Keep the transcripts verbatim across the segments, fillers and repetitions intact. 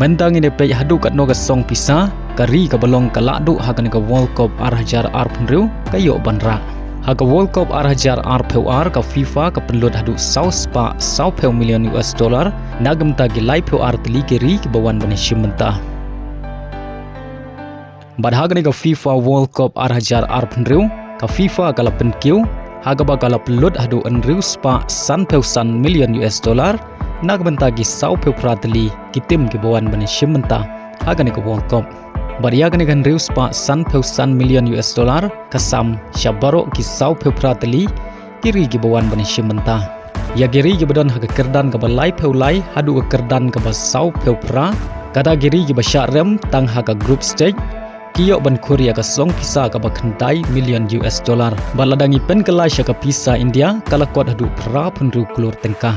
Mynta ngin ïa peit haduh katno ka song pisa ka ri kaba long ka lahduh ha kane ka World Cup ar hajar arphew hynriew ka ïoh ban rah. Ha ka World Cup ar hajar arphew ar ka FIFA ka pynlut haduh saw spah sawphew million U S dollar na ka bynta ki laiphew ar tylli ki ri kiba wan ban ïashim bynta. Bad ha kane ka FIFA World Cup ar hajar arphew hynriew, ka FIFA ka la pynkiew ha kaba ka la pynlut haduh hynriew spah sanphew san million U S dollar na ka bynta ki sawphew phra tylli ki tim kiba wan ban ïashim bynta ha kane ka World Cup. Bad ïa kane ka hynriew spah sanphew san million U S dollar ka sam sha baroh ki sawphew phra tylli ki ri kiba wan ban ïashim bynta. Ïa ki ri kiba don ha ka kyrdan kaba laiphew lai haduh ka kyrdan kaba sawphew phra, kata ki ri kiba shah rem tang ha ka group stage, ki ïoh ban khur ïa ka song pisa kaba khyndai million U S dollar. Bad lada ngi pynkylla sha ka pisa India ka la kot haduh phraphew hynriew klur tyngka.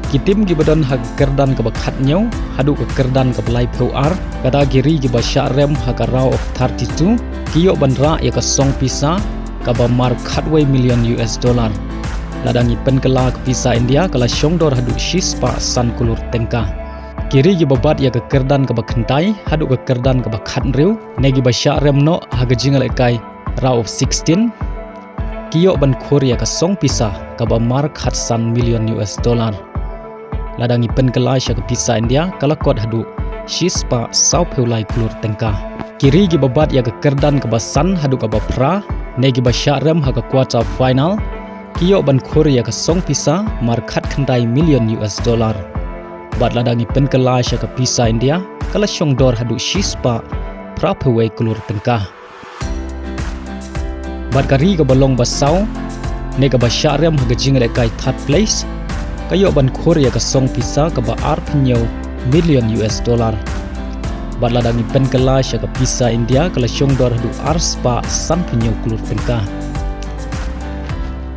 Ki tim kiba don ha ka kyrdan kaba khathynñiew haduh ka kyrdan kaba laiphew ar, kata ki ri kiba shah rem ha ka round of thirty-two, ki ïoh ban rah ïa ka song pisa kaba mar khatwei million U S dollar. Lada ngi pynkylla ka pisa India ka la shongdor haduh shispah san klur tyngka. Ki ri kiba bat ïa ka kyrdan kaba khyndai haduh ka kyrdan kaba khathynriew ne kiba shah rem noh ha ka jingïalehkai round of sixteen, ki ïoh ban khur ïa ka song pisa kaba mar khatsan million U S dollar. Lada ngi pynkylla sha ka pisa India ka la kot haduh shispah sawphew lai klur tyngka. Ki ri kiba bat ïa ka kyrdan kaba san haduh kaba phra ne kiba shah rem ha ka quarter final, ki ïoh ban khur ïa ka song pisa mar khatkhyndai million U S dollar. Bad lada ngi pynkylla sha ka pisa India ka la shongdor haduh shispah phraphew wei klur tyngka. Bad ka ri kaba long ba saw ne kaba shah rem ha ka jingïalehkai third place, ka ïoh ban khur ïa ka song pisa kaba arphew hynñiew million U S dollar. Bad lada ngi pynkylla sha ka pisa India ka la shongdor haduh arspah sanphew hynñiew klur tyngka.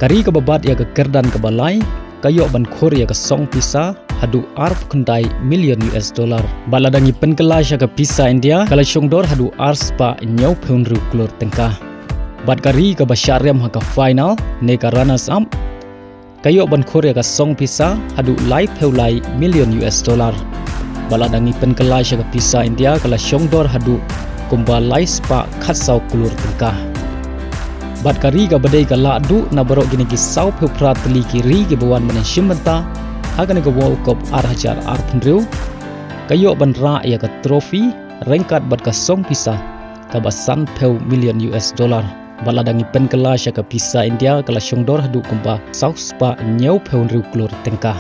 Ka ri kaba bat ïa ka kyrdan kaba lai ka ïoh ban khur ïa ka song pisa haduh arphew khyndai million U S dollar. Bad lada ngi pynkylla sha ka pisa India ka la shongdor haduh arspah hynñiewphew hynriew klur tyngka. Bad ka ri kaba shah rem ha ka final ne ka runners up, ka ïoh ban khur ïa ka song pisa haduh laiphew lai million U S dollar. Bad lada ngi pynkylla sha ka pisa India ka la shongdor haduh kumba laispah khatsaw klur tyngka. Bad ka ri kaba dei ka lahduh na baroh kine ki sawphew phra tylli ki ri kiba wan ban ïashim bynta ha kane ka World Cup ar hajar arphew hynriew, ka ïoh ban rah ïa ka trophy ryngkat bad ka song pisa kaba sanphew million U S dollar. Bad lada ngi pynkylla sha ka pisa India ka la shongdor haduh kumba sawspah hynñiewphew hynriew klur tyngka.